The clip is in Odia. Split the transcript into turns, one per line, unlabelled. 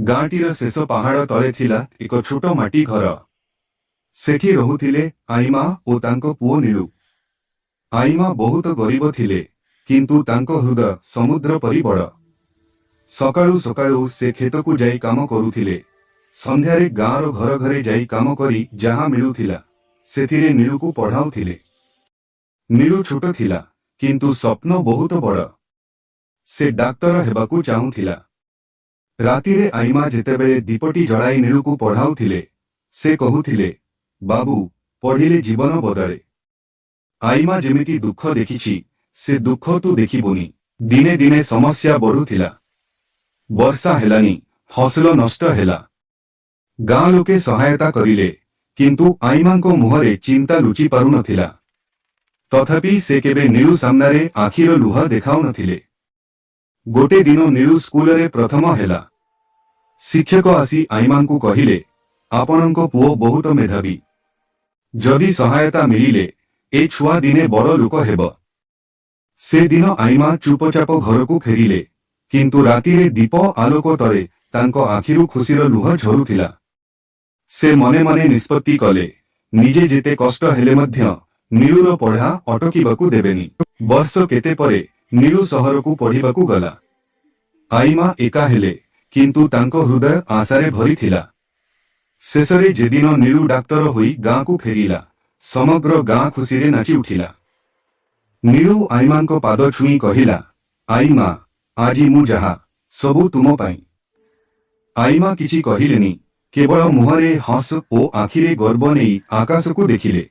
ଗାଁଟିର ଶେଷ ପାହାଡ଼ ତଳେ ଥିଲା ଏକ ଛୋଟ ମାଟି ଘର। ସେଠି ରହୁଥିଲେ ଆଈମା ଓ ତାଙ୍କ ପୁଅ ନୀଳୁ। ଆଈମା ବହୁତ ଗରିବ ଥିଲେ, କିନ୍ତୁ ତାଙ୍କ ହୃଦୟ ସମୁଦ୍ର ପରି ବଡ଼। ସକାଳୁ ସକାଳୁ ସେ କ୍ଷେତକୁ ଯାଇ କାମ କରୁଥିଲେ। ସନ୍ଧ୍ୟାରେ ଗାଁର ଘର ଘରେ ଯାଇ କାମ କରି ଯାହା ମିଳୁଥିଲା, ସେଥିରେ ନୀଳୁକୁ ପଢ଼ାଉଥିଲେ। ନୀଳୁ ଛୋଟ ଥିଲା, କିନ୍ତୁ ସ୍ୱପ୍ନ ବହୁତ ବଡ଼। ସେ ଡାକ୍ତର ହେବାକୁ ଚାହୁଁଥିଲା। ରାତିରେ ଆଈମା ଯେତେବେଳେ ଦୀପଟି ଜଳାଇ ନୀଳୁକୁ ପଢ଼ାଉଥିଲେ, ସେ କହୁଥିଲେ, "ବାବୁ, ପଢ଼ିଲେ ଜୀବନ ବଦଳେ। ଆଈମା ଯେମିତି ଦୁଃଖ ଦେଖିଛି, ସେ ଦୁଃଖ ତୁ ଦେଖିବୁନି।" ଦିନେ ଦିନେ ସମସ୍ୟା ବଢୁଥିଲା। ବର୍ଷା ହେଲାନି, ଫସଲ ନଷ୍ଟ ହେଲା। ଗାଁ ଲୋକେ ସହାୟତା କରିଲେ, କିନ୍ତୁ ଆଈମାଙ୍କ ମୁହଁରେ ଚିନ୍ତା ଲୁଚି ପାରୁନଥିଲା। ତଥାପି ସେ କେବେ ନୀଳୁ ସାମ୍ନାରେ ଆଖିର ଲୁହ ଦେଖାଉନଥିଲେ। ଗୋଟେ ଦିନ ନୀଳୁ ସ୍କୁଲରେ ପ୍ରଥମ ହେଲା। ଶିକ୍ଷକ ଆସି ଆଈମାଙ୍କୁ କହିଲେ, "ଆପଣଙ୍କ ପୁଅ ବହୁତ ମେଧାବୀ। ଯଦି ସହାୟତା ମିଳିଲେ ଏ ଛୁଆ ଦିନେ ବଡ଼ ଲୋକ ହେବ।" ସେଦିନ ଆଈମା ଚୁପଚାପ ଘରକୁ ଫେରିଲେ, କିନ୍ତୁ ରାତିରେ ଦୀପ ଆଲୋକ ତଳେ ତାଙ୍କ ଆଖିରୁ ଖୁସିର ଲୁହ ଝରୁଥିଲା। ସେ ମନେ ମନେ ନିଷ୍ପତ୍ତି କଲେ, ନିଜେ ଯେତେ କଷ୍ଟ ହେଲେ ମଧ୍ୟ ନୀଳୁର ପଢ଼ା ଅଟକିବାକୁ ଦେବେନି। ବର୍ଷ କେତେ ପରେ ନୀଳୁ ସହରକୁ ପଢ଼ିବାକୁ ଗଲା। ଆଈମା ଏକା ହେଲେ, କିନ୍ତୁ ତାଙ୍କ ହୃଦୟ ଆଶାରେ ଭରିଥିଲା। ଶେଷରେ ଯେଦିନ ନୀଳୁ ଡାକ୍ତର ହୋଇ ଗାଁକୁ ଫେରିଲା, ସମଗ୍ର ଗାଁ ଖୁସିରେ ନାଚି ଉଠିଲା। ନୀଳୁ ଆଈମାଙ୍କ ପାଦ ଛୁଇଁ କହିଲା, "ଆଈମା, ଆଜି ମୁଁ ଯାହା, ସବୁ ତୁମ ପାଇଁ।" ଆଈମା କିଛି କହିଲେନି, କେବଳ ମୁହଁରେ ହସ ଓ ଆଖିରେ ଗର୍ବ ନେଇ ଆକାଶକୁ ଦେଖିଲେ।